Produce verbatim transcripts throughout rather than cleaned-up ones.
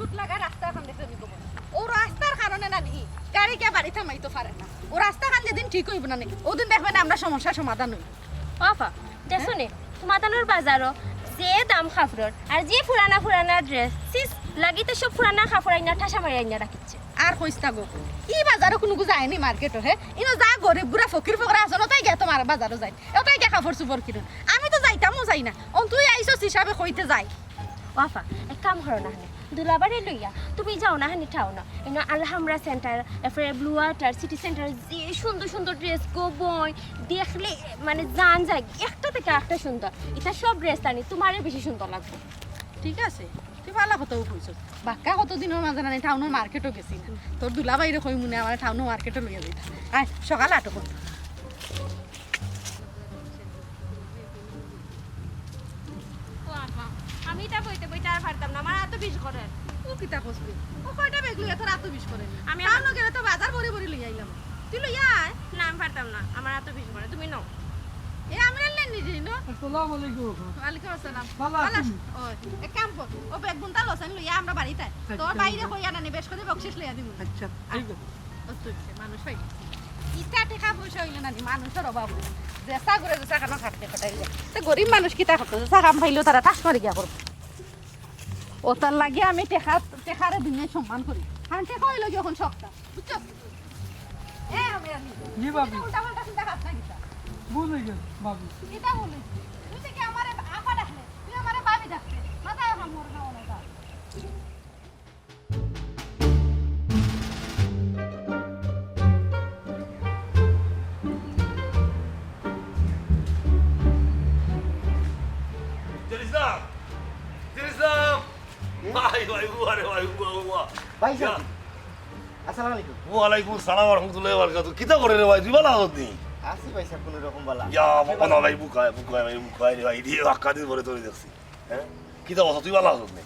দুধ লাগা রাস্তা খান দেখলে নি কব। ও রাস্তার কারণে না নি, গাড়ি কে বাড়ি থামাইতো পারে না। ও রাস্তা খান যেদিন ঠিক অইবো না নি, ওদিন দেখবে না আমরা সমস্যা সমাধান অইবো। ও আফা, দেখছো নি, তোমাতানোর বাজারো যে দাম কাপড়র, আর যে পুরানা পুরানা ড্রেস, সিস, লাগিতে সব পুরানা কাপড় আইনা ঠাসা মারি আইনা রাখিছে। আর কইস না গো, ই বাজারো কুনুগু যায়নি মার্কেটো, হে? ইনো যা গরিব গুড়া ফকির ফকরা আছইন, অতাই গিয়া তোমার বাজারো যাইন, অতাই গিয়া কাপড় চুপড় কিনইন। আমি তো যাইতামও যাই না, অন তুই আইছস হিসাবে কইতে যাই। ও আফা, এক কাম করো না, দুলাভাইরে লইয়া তুমি যাও না, হানি টাউনো। ইনো আলহামরা সেন্টার, এরপরে ব্লু ওয়াটার, সিটি সেন্টার, যে সুন্দর সুন্দর ড্রেস গো বইন, দেখলে মানে জান যায়, একটা থাকি একটা সুন্দর। ইতা সব ড্রেস আনি, তোমারে বেশি সুন্দর লাগবো। ঠিক আছে, তুই ভালা কথাউ কইছস। বাক্কা কতদিনর মাঝে না নি টাউনর মার্কেটো গেছি না। তোর দুলাভাইরে কইমুনে আমারে টাউনর মার্কেটো লইয়া যাইতা। আয়, সকালে আটো কর। ও আফা, আমি ইতা বইতে বইতে আর পারতাম না, আমার আতো বিষ করে। ও কিতা কস তুই? ও কয়টা ব্যাগ লইয়া তোর আতো বিষ করে? আমি টাউনো গেলে তো বাজার ভরি ভরি লইয়া আইলাম। তুই লইয়া আয়। না, আমি পারতাম না, আমার আতো বিষ করে, তুমি নও। এ, আমি আর লেন নিজেই, নো? আসসালামু আলাইকুম। ওয়ালাইকুম আসসালাম। ভালা আছো? ও, এক কাম কর, ও ব্যাগ গুনতা লছাইন লইয়া আমরা বাড়িত আয়। আচ্ছা, তোর বাইরে আচ্ছা। কইয়া না নি, বেশ করে বকশিস লইয়া দিমু। আচ্ছা, আয়। ঠিক আছে। ও তুই মানুষ পাই। ইতা টেকা পয়সা অইলে না নি, মানুষর অভাব অইলে। যেসা করে যেসা কানো খাটতে খাটাইলে। তে গরিব মানুষ কিতা করতো? যেসা কাম পাইলেও তারা ঠাস মারি গিয়া করবো। অতার লাগি আমি টেকা, টেকারে দুনিয়ায় সম্মান করি। কারণ টেকা অইলো গিয়া অখন সবটা। বুঝছস? এ, আমি আর নি। জি, ভাবি। উল্টা পাল্টা চিন্তা খাস না কিতা? ভুল অই গেছে, ভাবি। কিতা ভুল অইছে? তুই তো কি আমারে আফা ডাকলে? তুই আমারে ভাবি ডাকলে? মাথায় আমার মোর খাওয়া না। জের ইসলাম! জের ইসলাম! ভাই, ভাই, উয়া রে ভাই, উয়া, উয়া। ভাই সাহেব, ইয়া। আসসালামু আলাইকুম। ওয়ালাইকুম আসসালাম ওয়া রাহমাতুল্লাহি ওয়া বারাকাতুহু। কিতা করে রে ভাই, তুই ভালা আছস নি? আছি ভাই সাহেব, কোনো রকম ভালা। ইয়া, বাবা, না ভাই, বুকায়, বুকায়, ভাই, বুকায় রে ভাই, রে, বাক্কা দিন পরে তোরে দেখছি। হ্যাঁ? কিতা অবস্থা, তুই ভালা আছস নি?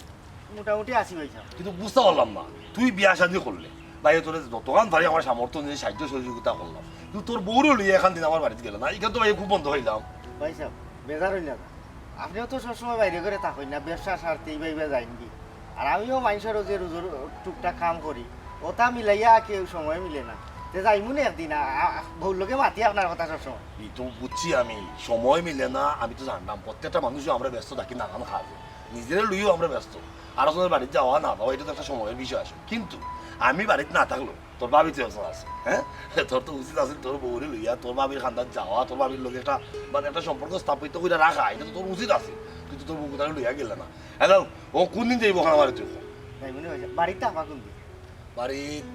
মোটামুটি আছি ভাই সাহেব। কিন্তু বুঝতাম পারলাম না, তুই বিয়া শাদি করলে, ভাই, তোরে যতখান পারি আমার সামর্থ্য অনুযায়ী সাহায্য সহযোগিতা করলাম, কিন্তু তোর বউরে লইয়া এখান দিন আমার বাড়িত গেলে না, ইখান তো ভাই খুব মন্দ পাইলাম। ভাই সাহেব, বেজার অইন না। আপনেও তো সবসময় বাইরে ঘরে থাকইন না, ব্যবসার স্বার্থে ইবা ইবা যাইন গি। আর আমিও মাইনষর রোজে রোজর টুকটাক কাম করি, অতা মিলাইয়া কেউ সময় মিলে না। তে যাইমু নে একদিন, আ-, আ-, বউর লগে মাতি আপনার কথা সবসময়। ই তো বুঝছি আমি, সময় মিলে না, আমি তো জানলাম, প্রত্যেকটা মানুষও আমরা ব্যস্ত থাকি নানান কাজে। নিজেরে লইয়াও আমরা ব্যস্ত। আরো জনের বাড়িত যাওয়া না যাওয়া, ইটা তো একটা সময়ের বিষয় আছে। কিন্তু আমি বাড়িত না থাকলেও তোর ভাবি তো একজন আছে, হ্যাঁ? তোর তো উচিত আছে তোর বউরে লইয়া তোর ভাবির কান্দাত যাওয়া, তোর ভাবির লগে একটা, মানে, একটা সম্পর্ক স্থাপিত করিয়া রাখা, ইটা তো তোর উচিত আছে। তুই তো তোর বউরে লইয়া গেলে না। হ্যালো, ও কোন দিন যাইবো ওখানে বাড়িত? যাইমু নে ভাই, বাড়িত থাকবা কোন দিন? বাড়িত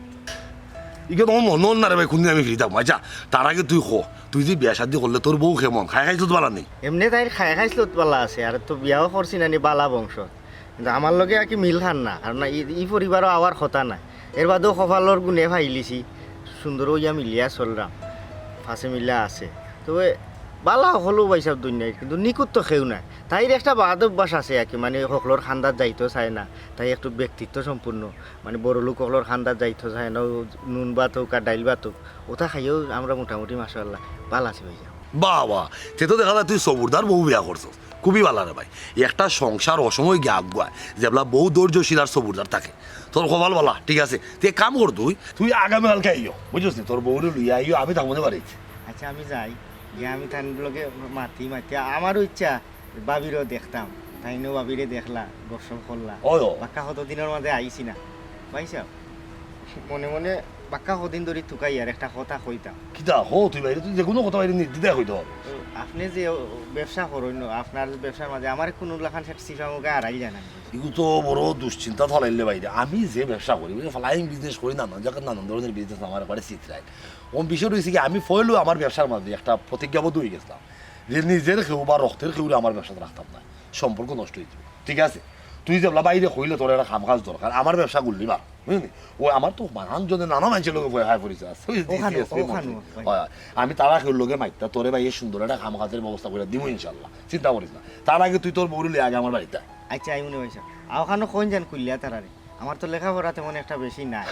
ইগে তো মন না রে ভাই, কোন দিন আমি ফিরি থাকমু। আচ্ছা, তার আগে তুই ক, তুই যে বিয়া শাদি করলে তোর বউ কেমন? খায় খাইছলত বালা নি? এমনে তাইর খায় খাইছলত বালা আছে, আর তো বিয়াও করছি না নি বালা বংশ। কিন্তু আমার লগে আর কি মিল খার না, কারণ ই, ই পরিবারও আওয়ার কথা নায়। এর বাদেও কপালর গুণে পাইলিছি, সুন্দর অইয়া মিলিয়া চলরাম, পাশে মিলা আছে। তবে বালা হকলউ ভাই সাহেব দুনিয়ার, কিন্তু নিখুঁত তো কেউ নায়। তাইর একটা বাদ অভ্যাস আছে আর কি, মানে হকলর কান্দাত যাইতো চায় না, তাই একটু ব্যক্তিত্ব সম্পূর্ণ, মানে বড় লোক হকলর কান্দাত যাইতো চায় না, ও নুন ভাত হউক আর ডাইল ভাত হউক, অতা খাইয়াও আমরা মোটামুটি মাশাআল্লাহ বালা আছি ভাই সাহেব। বাহ, বাহ, তে তো দেখা যায় তুই সবুরদার বউ বিয়া করছস। খুবই বালা রে ভাই। একটা সংসার অসময় গিয়া আগুয়ায়, যেবলা বউ ধৈর্যশীল আর সবুরদার থাকে। তোর কপাল বালা, ঠিক আছে। তুই এক কাম কর, তুই, তুই আগামীকালকে আইও, বুঝছস নি? তোর বউরে লইয়া আইও, আমি থাকমু নে বাড়িত। আচ্ছা, আমি যাই, গিয়া আমি তান লগে মাতি, মাতি, আমারও ইচ্ছা ভাবিরেও দেখতাম, তাইনও ভাবিরে দেখলা, গপসপ করলা। ওই, ওই। বাক্কা কতদিনর মাঝে আইছি না, ভাই সাহেব। মনে মনে বাক্কা কদিন ধরি তুকাইয়ার একটা কথা কইতাম। কিতা? ক তুই বাইরে, তুই যেকুনু কথা বাইরে নির্দ্বিধায় কইতে পারস। আপনে যে ব্যবসা করইন, আপনার ব্যবসার মাঝে আমারে কুনু লাখান সেটা সিফা মুখে আড়াইল জানান। ইগু তো বড় দুশ্চিন্তা ফালাইলে বাইরে। আমি যে ব্যবসা করি, বুঝলি, flying business করি, নানান জাগাত নানান ধরনের business আমার একবারে চিত্রায়। ও বিষয় রইছে কি, আমি পয়লু আমার ব্যবসার মাঝে একটা প্রতিজ্ঞাবদ্ধ অই গেছলাম যে নিজের কেউ বা রক্তের কেউরে আমার ব্যবসাত রাখতাম না, সম্পর্ক নষ্ট অই যাইবো। ঠিক আছে, তুই যেবলা বাইরে কইলে তোর একটা কাম কাজ দরকার, আমার ব্যবসা গুল্লি মার। বুঝলি? ও আমার তো নানান জনে নানা মানষর লগে বয়া হায় পরিচয় আছে। ওই ওখানো, ওখানো, ওই। হয়, হয়। আমি তারা কেউর লগে মাইতা তোরে ভাই এই সুন্দর একটা কাম কাজের ব্যবস্থা করিয়া দিমু ইনশাআল্লাহ। চিন্তা করিস না। তার আগে তুই তোর বউরে লইয়া আগে আমার বাড়িত আয়। আচ্ছা, আইমু নে ভাই সাহেব। আর ওখানো কইন যান কুলিয়া তারারে। আমার তো লেখাপড়া তেমন একটা বেশি নাই।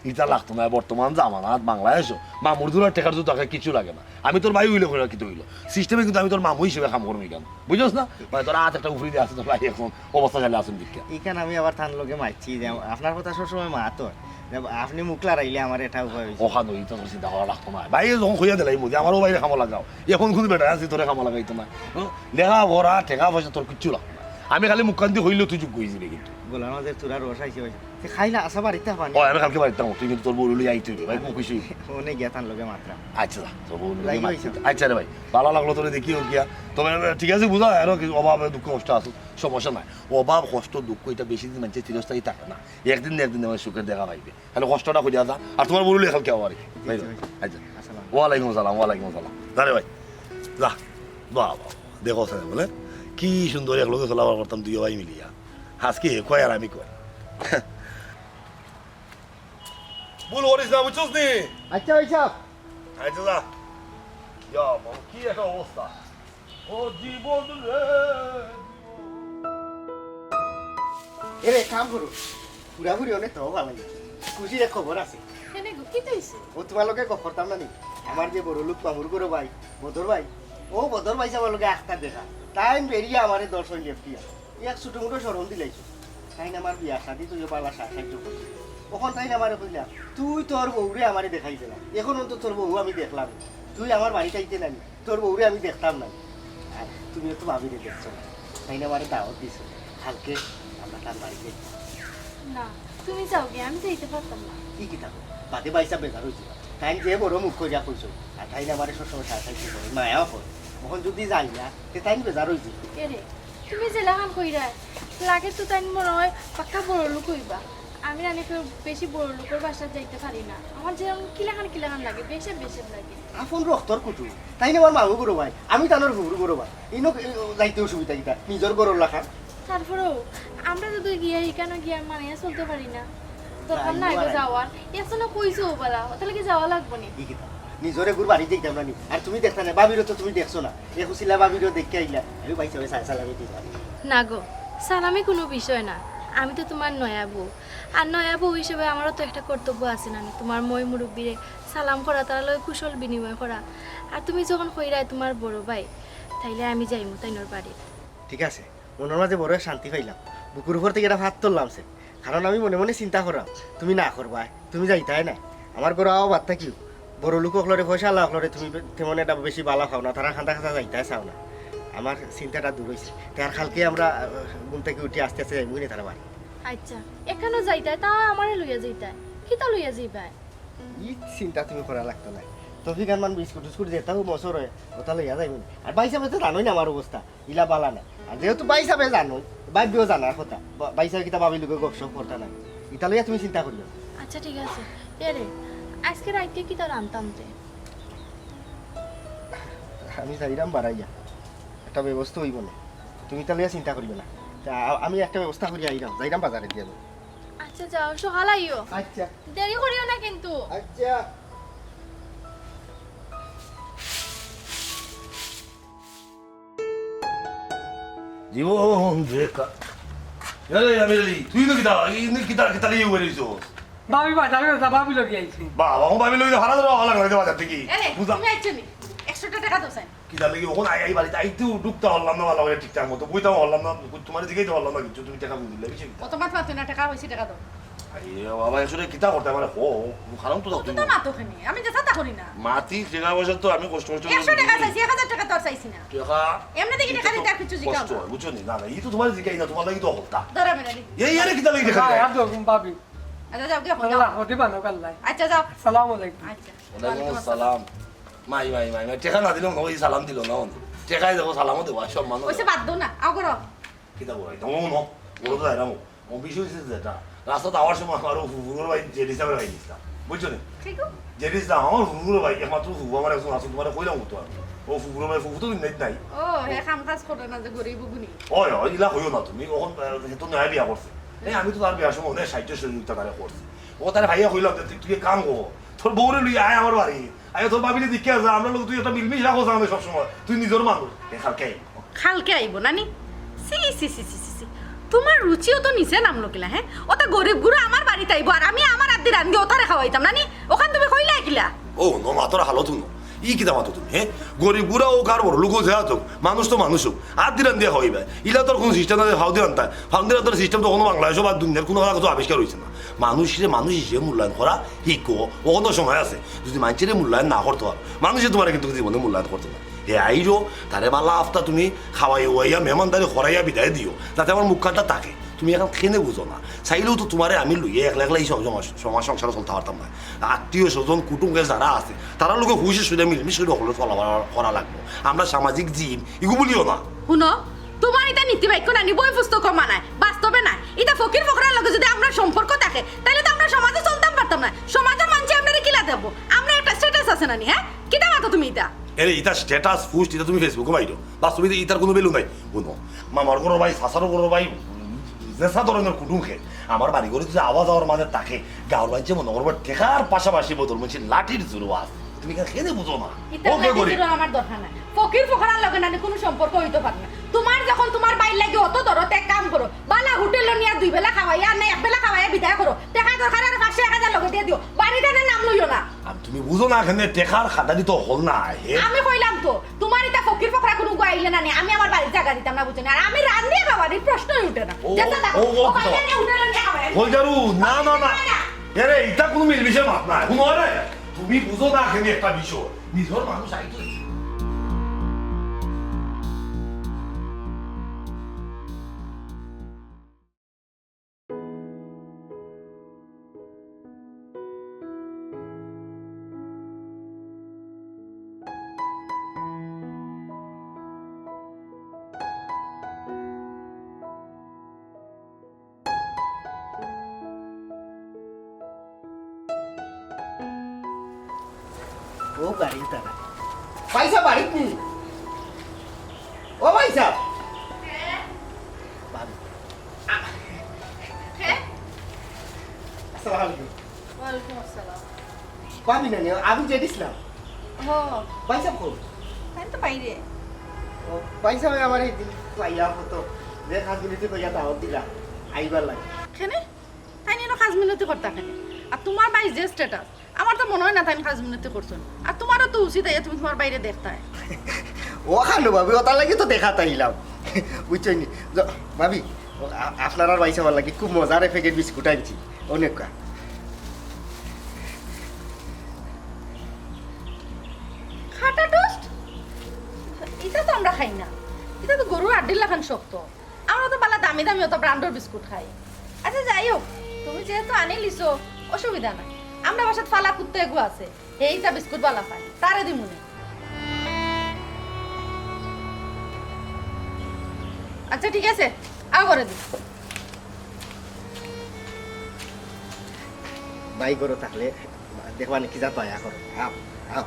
ইটা লাগতো না, বর্তমান জামানাত বাংলাদেশো মামুর দুলার টেকার তো তাকে কিছু লাগে না। আমি তোর ভাই অইলে কইরা কিতা অইলো, সিস্টেমে কিন্তু আমি তোর মামু হিসেবে কাম করমু ইখান, বুঝছস না? মানে তোর আত একটা উফরি দিয়া আছে, তোর ভাই এখন অবস্থা চাইলে আছেন দিকে। ইখান আমি আবার তান লগে মাতছি যে আপনার কথা সবসময় মাত অয়, যে আপনি মুখ লড়াইলে আমার এটা উপায় অইছে। ওখান ওই তো তোর চিন্তা করা লাগতো না, ভাই যখন কইয়া দিলাই বুঝি আমারও বাইরে কামো লাগাও, এখন কোনো বেটা আছে তোরে কামো লাগাইতো না। হুম? লেখাপড়া টেকা পয়সা তোর কিচ্ছু লাগতো না, আমি খালি মুখখান দি কইলে তুই যোগ্য অইযিবে কিন্তু। গলার মাঝে থুড়া রস আইছে ভাই। তে খাইলা আসা বাড়িত পানি। ও, আমি কালকে বাড়িত থাকমু, তুই কিন্তু তোর বউরে লইয়া আইতে অইবে, ভাই, খুব খুশি। অনে গিয়া তান লগে মাতরাম। আচ্ছা, যা, তোর বউরে লইয়া যাই মাত অইছে। আচ্ছা রে ভাই, ভালা লাগলো তোরে দেখিও গিয়া। তবে, ঠিক আছে, বুঝা যায়, আরো কি অভাবে দুঃখ কষ্ট আছে, সমস্যা নাই। অভাব, কষ্ট, দুঃখ, ইটা বেশি দিন মানষে চিরস্থায়ী থাকে না, একদিন না একদিন আমার সুখের দেখা পাইবে। তাইলে কষ্টটা করিয়া যা, আর তোমার বউরে লইয়া কালকে আবার। জি, জি, ভাই। আচ্ছা। আসসালাম। ওয়ালাইকুম আসসালাম, ওয়ালাইকুম আসসালাম। যা রে ভাই, যা। বাহ, বাহ, দেখো স্যার বলে, কি সুন্দর একলগে চলাফেরা করতাম দুইও ভাই মিলিয়া। আজকে হে কয় আর আমি কয়। ভুল করিস না, বুঝছস নি? আচ্ছা, ভাই সাহেব। আচ্ছা, যা। ইয়া, বাবা, কি একটা অবস্থা। ও জীবন রে, এরে, কাম করো। পুরাপুরি অনেক তো ভালো লাগে। খুশির এক খবর আছে। কেনে গো, কিতা অইছে? ও তোমার লগে গপ করতাম না নি? আমার যে বড় লোক মামুর ঘরো ভাই, বদর ভাই, ও বদর ভাই আমার লগে আখতা দেখা। তাইন বেরিয়া আমারে দর্শন লেপটিয়া। এক ছোট মোটো শরম দিলাইছো। তাইন আমার বিয়া শাদি তুইও বালা সা-, সাহায্য করছো। অখন তাইন আমারে কইলা, "তুই তোর বউরে আমারে দেখাই দিলা। এখন অন্তত তোর বউ আমি দেখলাম। তুই আমার বাড়িত আইতে নানি, তোর বউরে আমি দেখতাম নানি।" আর তুমিও তো ভাবিরে দেখছো না। তাইন আমারে দাওয়াত দিছো। কালকে আমরা তার বাড়িত যাইতাম। না, তুমি যাও গিয়া, আমি যাইতে পারতাম না। কি কিতা কও? বাদে ভাইসাব বেজার অইছে। তাইন যে বড় মুখ করিয়া কইছো, আর তাইন আমারে সবসময় সাহায্য করে, মায়াও করে। অখন যদি যাই না, তে তাইন বেজার অইছে। কে রে? তুমি যেলাখান কইরায়, লাগে তো তাইন মনে হয় পাক্কা বড় লোক অইবা। আমি নানি কেউ বেশি বড় লোকর বাসাত যাইতে পারি না। আমার যেরকম কিলাখান কিলাখান লাগে, বেশে বেশে লাগে। আপন রক্তর কুটুম, তাইন আমার মামু বড় ভাই, আমি তানর ফুফুর বড় ভাই। ইনো, এ, যাইতে অসুবিধা কিতা? নিজর ঘরর লাখান। তারপরেও আমরা যদি গিয়া ইখানো গিয়া মানিয়া চলতে পারি না, দরকার নাই গো যাওয়ার। একজনে কইছে ও বালা, ওটা লাগি যাওয়া লাগবো নি। ই কিতা? নিজরে গুর বাড়ি যাইতাম না নি। আর তুমি দেখতা না, ভাবিরও তো তুমি দেখছো না। এ হুসিলা ভাবিরও দেখে আইলা। আমি ভাইসাবে সালামি দিলাম। না গো, সালামি কোনো বিষয় না। আমি তো তোমার নয়া বউ। আর নয়া বউ হিসেবে আমারও তো একটা কর্তব্য আছে না নি? তোমার ময় মুরব্বিরে সালাম করা, তারা লগে কুশল বিনিময় করা। আর তুমি যখন কইরায় তোমার বড় ভাই, তাইলে আমি যাইমু তাইনর বাড়িত। ঠিক আছে, মনর মাঝে বড় শান্তি পাইলাম। বুকুর উপর থাকি একটা ভার তুললাম সে। কারণ আমি মনে মনে চিন্তা করলাম, তুমি না করবায়, তুমি যাইতায় না। আমার ঘরো আওয়া বাদ থাকিও। বড় লোক অকলরে, পয়সাআলা অকলরে তুমি বে-, তেমন একটা বেশি বালা পাও না, তারা খান্দা খান্দা যাইতায় চাও না। আমার চিন্তাটা দূর অইছে। তে আর কালকে আমরা, আহ, ঘুম থাকি উঠি আস্তে আস্তে যাইমু নি তারা বাড়ি। আচ্ছা, এখানো যাইতায়, তাও আমারে লইয়া যাইতায়। কিতা লইয়া যাইবায়? ই চিন্তা তুমি করা লাগতো না। তফিক আনমান বিস্কুট টিস্কুট যেটা হোক মসর হয়, ওটা লইয়া যাইমু নি। আর ভাইসাবে তো জানোই না আমার অবস্থা। ইলা বালা না। আর যেহেতু ভাইসাবে জানো, ভাবিও জানার কথা। বা-, ভাইসাবে কিতা ভাবির লগে গপসপ করতা না। ইতা লইয়া তুমি চিন্তা করিও না। আচ্ছা, ঠিক আছে। এরে, আজকে রাইতে কিতা রানতাম তে? আমি যাইরাম বাড়াইয়া। একটা ব্যবস্থা অইবো না। তুমি ইতা লইয়া চিন্তা করিও না। তে আ-, আমি একটা ব্যবস্থা করিয়া আইরাম। যাইরাম বাজারে দিয়া। আচ্ছা, যাও, সকাল আইও। আচ্ছা। দেরি করিও না কিন্তু। আচ্ছা। জীবন রেখা। আরে, আমির আলী, তুই তো কিতা, এই নি কিতা, কিতা লইয়া উবাই রইছস? ভাবি বাজারে গেছে, ভাবি লগে আইছি। বাবা, ও ভাবি লইয়া হারা ধরে ভালো লাগে বাজার থাকি। এরে, বুঝলাম। তুমি আইছো নি? একশোটা টেকা দাও চাই। কিতা লাগি? অখন আই, আই বাড়িত আইতেও ঢুকতা পারলাম না, ভালো করে ঠিকঠাক মতো বইতাও পারলাম না, তোমারে জিগাইতাও পারলাম না কিচ্ছু, তুমি টেকা বুঝিলে, বুঝছো কিতা? অত মাত মাতো না, টেকা অইছে, টেকা দাও। আরে বাবা, আসলে কিতা করতে আমার হো, কারণ তো অত তুমি তো মাতো কেনে, আমি যেতা তা করি না। মাতি টেকা পয়সা তো আমি কষ্ট কষ্ট একশো টেকা চাইছি, এক হাজার টেকা তো আর চাইছি না। টেকা এমনি দেখি টেকা দিতে আর কিছু জিগাও কষ্ট না। হয়, বুঝছো নি? না, না, ই তো তোমার জিগাই না, তোমার লাগি তো হলতা। ধরো বেটা রে। এই আরে কিতা লাগি দেখা যায়? আর দেখুন ভাবি। আচ্ছা, যাও, গিয়া ফোন আল্লাহ দাও। হাফেজ, বানো আল্লাহ। আচ্ছা, যাও। আসসালামু আলাইকুম। আচ্ছা। ওয়ালাইকুম আসসালাম। মাই, মাই, মাই, মাই, টেকা না দিলে মনে হয় সালাম দিল না, মনে হয়। টেকাই দেবো, সালামও দেবো, আর সম্মানও ওইসে দেবো। বাদ দাও না, আও করো। কিতা বলো, এটা মনে হয়, বলো তো এরকম। ও বিষয় হচ্ছে যেটা, রাস্তাতে আওয়ার সময় আমার ও ফুফুর ভাই জেরিস নামের ভাই দিছিলাম, বুঝছো নি? ঠিক আছে। জেরিস না, আমার ফুফুর ভাই, একমাত্র ফুফু আমার একজন আছে, তোমার কইলাম তো আমি। ও ফুফুর ভাই, ফুফু তো দুনিয়াত নাই। ও, হে কাম কাজ করে না যে গরিব গুনি। ওই, ওই, ইলা কইও না তুমি, অখন, আহ, হে তো নয়া বিয়া করছে। এই, আমি তো তার বিয়ার সময় অনেক সাহায্য সহযোগিতা তারে করছি। ও তারে ভাইয়া কইলাম যে, "তুই, তুই এক কাম কর, তোর বউরে লই আয় আমার বাড়ি, আয় তোর ভাবিরে দেখিয়া যা, আমরা লোক তুই একটা মিলমিশ রাখো আমাদের সবসময়, তুই নিজের মানুষ।" এ, কালকে আইব। কালকে আইব, নানি? সি, সি, সি। তুমার রুচিও তো নিচে নামলো কিলা, হে? অতা গরিব গুড়া আমার বাড়িত আইবো, আর আমি আমার আতদি রান্দি অতারে খাওয়াইতাম না নি? অখান তুমি কইলায় কিলা? ও, হুনো, মাতর হালত হুনো। ই কিতা মাতো তুমি, হে? গরিব গুড়া অউক আর বড় লোক অউক, যে অউক, মানুষ তো মানুষ অউক। আতদি রান্দিয়া খাওয়াইবায়। ইলা তো আর কুনু system নাই, ফাউদি রান্দার। ফাউদি রান্দার system তো কুনু বাংলাদেশো বা দুনিয়ার কুনু জাগাত তো আবিষ্কার অইছে না। মানুষরে মানুষ হিসাবে মূল্যায়ন করা হিকো, অখনো সময় আছে। যুদি মানষরে মূল্যায়ন না করতে পারো, মানষে তুমারে কিন্তু জীবনে মূল্যায়ন করতো না। হে আইরো, তারে বালা আফতা তুমি খাওয়াইয়া উয়াইয়া মেহমানদারি করাইয়া বিদায় দিও, যাতে আমার মুখখানটা থাকে। তুমি অখন কেনে বুঝো না? চাইলেও তো তুমারে আমি লইয়া একলা একলা ই সম-, সমাজ, সমাজ সংসারো চলতা পারতাম না। আত্মীয় স্বজন, কুটুম যারা আছে, তারার লগে হুশে সুরে মিলমিশ করি হকলর চলাফেরা করা লাগবো। আমরা সামাজিক জীব, ইগু ভুলিও না। হুনো, তুমার ইতা নীতিবাক্য নানি, বই পুস্তকো মানায়, বাস্তবে নায়। ইতা ফকির ফকরার লগে যুদি আমরার সম্পর্ক থাকে, তাইলে তো আমরা সমাজো চলতাম পারতাম না। সমাজর মানষে আমরারে কিলা দেখবো? আমরার একটা status আছে নানি, হে? কিতা মাতো তুমি ইতা? এরে, ইতা status post, ইতা তুমি Facebook-ও মাইরো। বাস্তবে ইতা, ইতার কুনু value নাই। হুনো, মামার ঘরর ভাই, চাচার ঘরর ভাই, যেছা ধরনর কুটুম হে, আমার বাড়ি ঘরো যুদি আওয়া যাওয়ার মাঝে থাকে, গাঁওর মানষে মনো করবো টেকার পাশাপাশি বদর মুন্সির লাঠির জুড়ু আছে। তুমি কেনে বুঝো না? ইতা ও কে লাঠির করি? জুড়ু আমার দরকার নাই। ফকির ফকরার লগে নানি কুনু সম্পর্ক অইতো পারে না। তুমার যখন তুমার ভাইর লাগি অত দরদ, এক কাম করো, বালা হোটেলো নিয়া দুই বেলা খাওয়াইয়া, না এক বেলা খাওয়াইয়া বিদায় করো। টেকা দরকার অইলে পাঁচশো এক হাজার লগে দিয়া দিও, বাড়িত আনার নাম লইও না। আর তুমি বুঝো না, কেনে টেকার খাটারি তো হকল না, হে? আমি কইলাম তো, তুমার ইতা ফকির ফকরা কুনু গুয়া আইলে নানি, আমি আমার বাড়িত জাগা দিতাম না, বুঝছো নি? আর আমি রান্দিয়া খাওয়ানির প্রশ্নই উঠে না। ও, যেতা দেখো, ও, ও, ও বাড়িত আনিয়া হোটেলো নিয়া খাওয়াইয়া। হকলজারু, না, না, না। না। এরে, ইতা কুনু মিলমিশে মাত নায়। হুনো রে, তুমি বুঝো না, কেনে একটা বিষয়। নিজর মানুষ আইতো। ও গাড়ি তারা। পয়সা বাড়িত নি। ও পয়সা। কে? ভাবি। কে? আসসালামু আলাইকুম। ওয়ালাইকুম আসসালাম। ভাবি নানি, আমি জেড ইসলাম। ও। ভাইসাব কই? তাইন তো বাইরে। ও, ভাইসাব আমার এই দিন পাইয়া হতো। যে খাস মিনতি কইয়া দাওয়াত দিলা, আইবার লাগি। কেনে? তাইন ইনো খাস মিনতি করতা কেনে? আর তুমার ভাইর যে status, আমার তো মনো অয় না তাইন খাস মিনতি করছইন। আর তুমারও তো উচিত আইয়া তুমি তুমার ভাইরে দেখতায়। ও খালু ভাবি, অতার লাগি তো দেখাত আইলাম। বুঝছইন নি? য-, ভাবি, ও আ-, আপনার আর ভাইসাবর লাগি খুব মজার এক প্যাকেট বিস্কুট আনছি। অনেকটা। খাটা টোস্ট? ইতা তো আমরা খাই না। ইতা তো গরুর আড্ডির লাখান শক্ত। আমরা তো বালা দামি দামি অতা ব্র্যান্ডর বিস্কুট খাই। আচ্ছা, যাই হোক, তুমি যেহেতু আনিলিছো, অসুবিধা নাই। আমরার বাসাত ফালা কুত্তা এগু আছে, হে ইতা বিস্কুট বালা পায়, তারে দিমুনে। আচ্ছা, ঠিক আছে, আও ঘরো দি। ভাই ঘরো থাকলে দেখবায়নে কি জাত দয়া করে। আও, আও।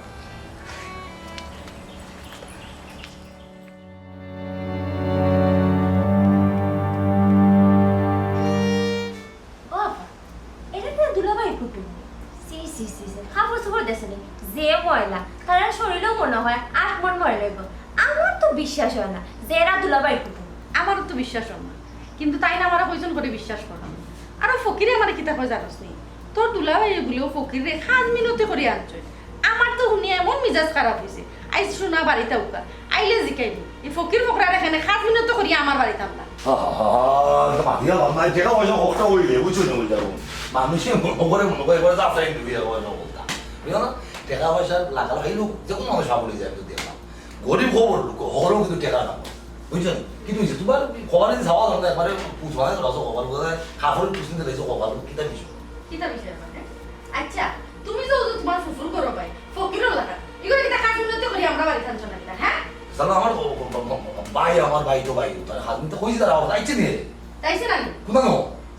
ও আপা, এটা তো দুলাভাইর কুটুম। ছি, ছি, ছি, ছি, কাপড় চোপড় দেখছো নি? যে ময়লা, তারার শরীরও মনে হয় আট মণ ময়লা অইবো। আমার তো বিশ্বাস হয় না যে এরা দুলাভাইর কুটুম। আমারও তো বিশ্বাস হয় না, কিন্তু তাইন আমারে কয়জন করি বিশ্বাস করতাম। আর ও ফকিরে আমারে কিতা কয় জানোস নি? তোর দুলাভাই বুলে ও ফকিররে খাস মিনতি করি আনছইন। আমার তো হুনিয়া এমন মিজাজ খারাপ অইছে। আইজ শুনা বাড়িত আউক্কা, আইলে জিকাইমু, ই ফকির ফকরারে কেনে খাস মিনতি করি আমার বাড়িত আনলা। হা, হা, হা, হা, তো মাতিয়া লাভ নাই, টেকা পয়সা হকটা অইলে, বুঝছো নি, অইলে যাবো। মানুষে মনো করে, মনো করে, এবারে তো আপনার ইন্টারভিউ যাবো, পয়সা হকটা। বুঝছো না? টেকা পয়সা লাগাল খাইলেও যে কোনো মানুষ পাগল অই যায়, আমি তো দেখলাম। গরিব খবর লোক, হকলেও কিন্তু টেকা না। বুঝছো নি? কিন্তু অইছে, তুমার খবরে যদি চাওয়া যায়, একবারে পুষ মানে ধরা যায়, খবর বোঝা যায়, কাপড় পুষ নিতে লাগছে, খবর কিতা বিষয়? কিতা বিষয় মানে? আচ্ছা, তুমি যে অউ যে তুমার ফুফুর ঘরর ভাই, ফকিরর লাখান, ইগুরে কিতা খাস মিনতি করি আমরা বাড়িত আনছো না কিতা, হ্যাঁ? শালা আমার ও, ও, ও, ও, ভাই, আমার ভাই তো ভাই, তার খাস মিনতি কইছি তারা আমার আইছে নি। তাইছে না নি? কোন নো?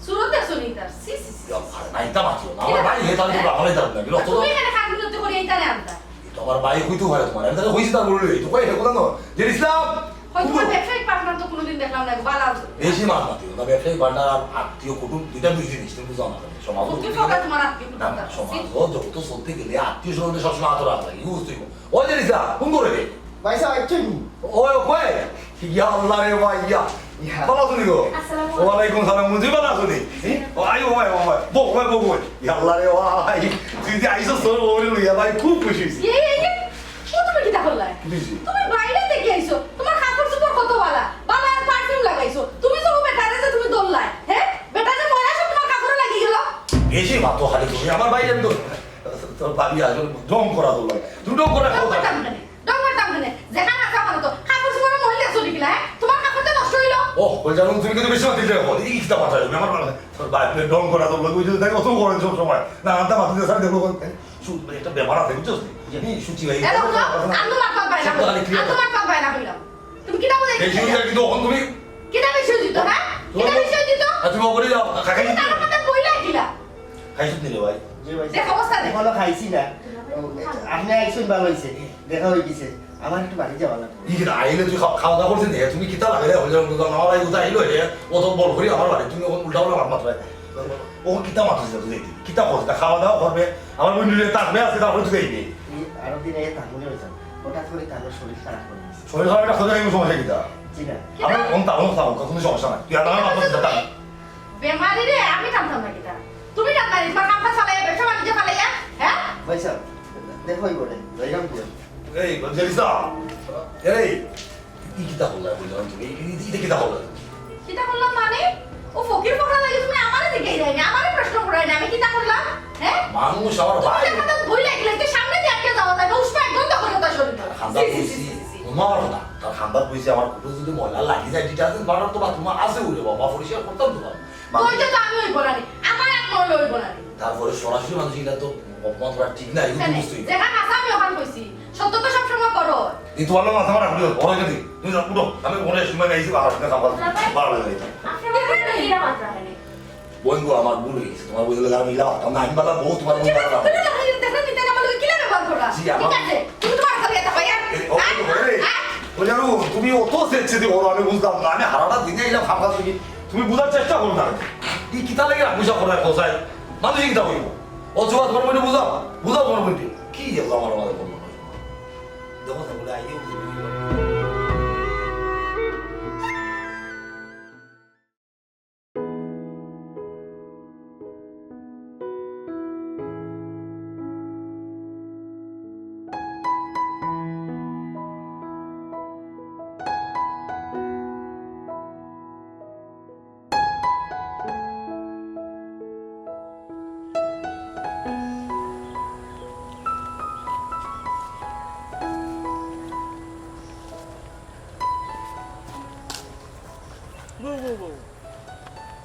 সুরত দেখছো নি তার? ছি, ছি, ছি, ছি। ইয়া, আরে ভাই, তা মাতিও না। আমার ভাই, হে তাহলে তো ভালোই থাকবে না। রক্ত তো তুমি এখানে খাস মিনতি করি এইটারে আনতা। এ তো আমার ভাই কইতে পারে তুমার। আমি তাহলে কইছি তার বললে, এই তো কই, হে কোন নো? যে ইসলাম! কই, তুমার ব্যবসায়িক পার্টনার তো কোনোদিন দেখলাম না, বালা আছে। বেশি মাত মাতিও না, ব্যবসায়িক পার্টনার আর আত্মীয় কুটুম দুইটা দুই জিনিস, তুমি বুঝো না। সমাজ ও, কি কথা তুমার আত্মীয় কুটুম না, না, আছে? সমাজ ও যত চলতে গেলে আত্মীয় স্বজনদের সবসময় আদর রাখা লাগে, বুঝতে হইব। ওই যে রিসা, ফোন করে দে। ভাই সাহেব, আইছেন? ওই, ওই, ইয়া আল্লাহ রে ভাই, ইয়া। ভালা আছনি গো? আসসালামু আলাইকুম। ওয়ালাইকুম সালাম, মুঞ্জি ভালা আছনি? ও, আয়, ও, আয়, ও, আয়। বও, বও, বও, বও। ইয়া আল্লাহ রে, ভাই। তুই যে আইছস তোর বউরে লইয়া, ভাই, খুব খুশি অইছি। এই, এই, এই, ও তুমি কিতা করলায়? কিতা অইছে? তুমি বাইরে থাকি আইছো, তুমার কাপড়-চোপড় কত ভালা, ভালা আর perfume লাগাইছো। তুমি তো ও বেটারে যে তুমি ধরলায়, হে? বেটা যে ময়লা সব তুমার কাপড়ো লাগি গেলো। বেশি মাতো খালি তুমি, আমার বাইরে আমি তো, তোর ভাবি আসলে ঢং করা ধরলায়। তুমি ঢং করা ঢং করতাম কেনে? ঢং করতাম কেনে? যেখান আছে আমার তো কাপড়-চোপড় ময়লা চলি গেলা, হে? তুমার কাপড় তো নষ্ট অইলো। ও, ওই জানো তুমি কিন্তু বেশি মাতিলে দেখো, এই কিতা কথা তুমি আমার মানে, তোর ভাই আপনি ঢং করা ধরলো, ওই যে দেখো তো করেন সব সময়। না, আনতা মাতিলে স্যার দেখো, শুধু একটা ব্যাপার আছে, বুঝছস নি? জি। এই সুচি ভাই। এ, দেখো, আন্দু মাত পাবায় না, সব তো খালি clear। আন্দু মাত পাবায় না কইলাম। তুমি কিতা বলে বেশি অইছে কিন্তু অখন তুমি কিতা বেশি অইছে তো, হে? কিতা বেশি অইছে তো? আর তুমি ওপরে যাও, খাখাই তুমি তার কথা বইলা কিলা? খাইছত নি রে ভাই? জি ভাই। দেখ অবস্থা দেখ। এখনো খাইছি না। আপনি আইছইন ভালা অইছে। দেখা অই গেছে। আমার একটু বাড়ি যাওয়া লাগবো। ই কিতা আইলে তুই খা-, খাওয়া দাওয়া করছিস নি? তুমি কিতা লাগাইলে হইলে বুঝলাম না। আমার ভাই কোথায় আইলো হে? ও তো বল করি আমার বাড়ি। তুমি অখন উল্টা পাল্টা মাত মাতরায়। ও কিতা মাতছিস তুই দেখি? কিতা করছিস? খাওয়া দাওয়া করবে। আমার বন্ধু নিয়ে থাকবে আজকে, তারপরে তুই দেখবি। এই আরো দিন আগে থাকবো না হইতাম। হঠাৎ করে তার শরীর খারাপ করে গেছে। শরীর খারাপ এটা খোঁজা সমস্যা কিতা? জি না। আমার কোন তার কোনো কোনো সমস্যা নাই। তুই আর আমার মাথা চিন্তা থাক। বেমারি রে, আমি টানতাম না কিতা? তুমি টানতায় নি, তুমার কামটা চালাইয়া, ব্যবসা বাণিজ্য চালাইয়া, হে? ভাই সাহেব, দেখো এই বোর্ডে, যাইলাম কি? এই, জেলিসা, এই, ই কিতা করলা বুঝলাম তুমি? ই, ই, ইটা কিতা করলা তুমি? কিতা করলাম মানে? ও ফকির ফকরা লাগি তুমি আমারে জিগাই দেয় না, আমারে প্রশ্ন করায় না, আমি কিতা করলাম? হে? মানুষ আমার তুমি ভাই। দেখা তো ভুল লাগলে, তুই সামনে দিয়ে আটকে যাওয়া যায় না, উষ্ণ একদম দখল হতা শরীর। খান্দা জি, জি, কইছি, জি, জি, জি। তোমার না, তার খান্দা কইছি আমার কুকুর যদি ময়লা লাগি যায়, detergent powder তো বাথরুমে আছে উরে বাবা, পরিষ্কার করতাম তো পারবো। ওইটা তো আমি অইব না রে, আমার এক মহলে অইব না রে। তারপরে সরাসরি মানুষ এটা তো অপমান করা ঠিক না, এগুলো কেন? বুঝতেই। যেখান আছে আমি ওখান কইছি, সত্য তো সবসময় করো। এই তোমার লোক মাথা মারা ঘুরে, বড় গেলি। তুমি যাও, উঠো, আমি মনে হয় সময় নেই, আর আসলে খাবার বারো বাজে যাইতাম। আপনি আমার বন্ধু, এটা মাত্র হয়নি। বন্ধু, আমার ভুল হয়ে গেছে, তোমার বন্ধু লাগে আমি ইলা মারতাম না, আমি বালা বউ তোমার বন্ধু লাগে। দেখো, দেখো, দেখো, দেখো, কিলা ব্যবহার করা। জি, আমার ঠিক আছে, তুমি তোমার কাছে এটা পাইয়া। এই, ও, আয়, ও, এই, আয়। ও জানো, তুমি অত সেন্সিটিভ হলো, আমি বুঝলাম না, আমি হারাটা দিনে এলাম খাবার তুমি, তুমি বুঝার চেষ্টা করো না। এই কিতা লাগে বুঝা করায় কোথায়? মানুষ কিতা হইব? ও জোয়া তোমার মধ্যে বুঝাও, বুঝাও তোমার মধ্যে। কি যে আমার মাঝে বলবো না। দেখো তো বলে, আইয়ে বুঝবো। বউ, বউ, বউ।